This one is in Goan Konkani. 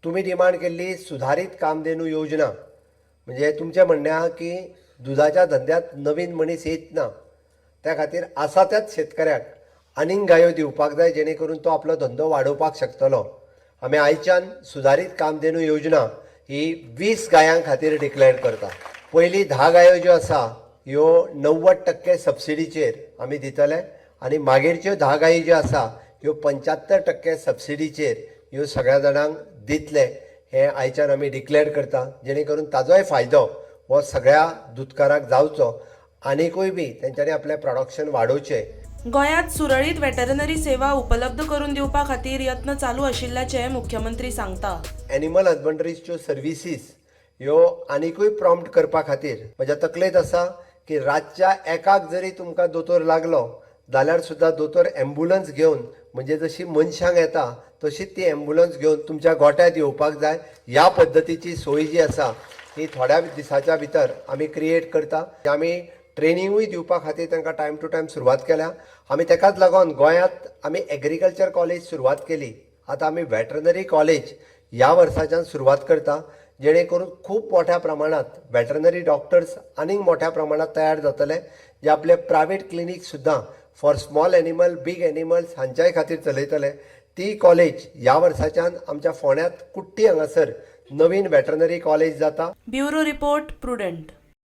तुमी डिमांड केल्ली सुधारीत कामधेनू योजना, म्हणजे तुमचें म्हणणें आहा की दुदाच्या धंद्यांत नवीन मनीस येत ना, त्या खातीर आसा त्याच शेतकऱ्याक आनीक गायो दिवपाक जाय, जेणे करून तो आपलो धंदो वाडोवपाक शकतलो. आमी आयच्यान सुधारीत कामधेनू योजना ही 20 गायां खातीर डिक्लेअर करता. पयली 10 गायो ज्यो आसा ह्यो 90% सबसिडीचेर आमी दितले आनी मागीरच्यो 10 गायी ज्यो आसा ह्यो 75% सबसिडीचेर ह्यो सगळ्या जाणांक दितले, हें आयच्यान आमी डिक्लेअर करता, जेणे करून ताजोय फायदो हो सगळ्या दुदकाराक जावचो आनिकूय बी तेंच्यांनी आपलें प्रोडक्शन वाडोवचें. गोंयांत सुरळीत वेटरनरी सेवा उपलब्ध करून दिवपा खातीर यत्न चालू आशिल्ल्याचें मुख्यमंत्री सांगता. एनिमल हजबंड्रीच्यो सर्विसीस ह्यो आनिकूय प्रॉम्प्ट करपा खातीर म्हज्या तकलेंत आसा की रातच्या एकाक जरी तुमकां दोतोर लागलो जाल्यार सुद्दां दोतोर एम्बुलन्स घेवन, म्हणजे जशी मनशांक येता तशीच ती एम्बुलन्स घेवन तुमच्या गोट्यांत येवपाक जाय. ह्या पद्दतीची सोय जी आसा ही थोड्या दिसाच्या भितर आमी क्रिएट करता. आमी ट्रेनिंगूय दिवपा खातीर तांकां टायम टू टायम सुरवात केल्या आमी. तेकाच लागून गोंयांत आमी एग्रीकल्चर कॉलेज सुरवात केली. आतां आमी वेटरनरी कॉलेज ह्या वर्साच्यान सुरवात करता, जेणे करून खूब मोठ्या प्रमाणात वेटरनरी डॉक्टर्स आनीक मोठ्या प्रमाणात तयार जातले, जे आपले प्रायवेट क्लिनीक सुद्दां for small animal, big animals हांच्याय खातीर चलयतले. ती कॉलेज ह्या वर्साच्यान आमच्या फोंड्यांत कुट्टी हांगासर नवीन वेटरनरी कॉलेज जाता. Bureau report, prudent.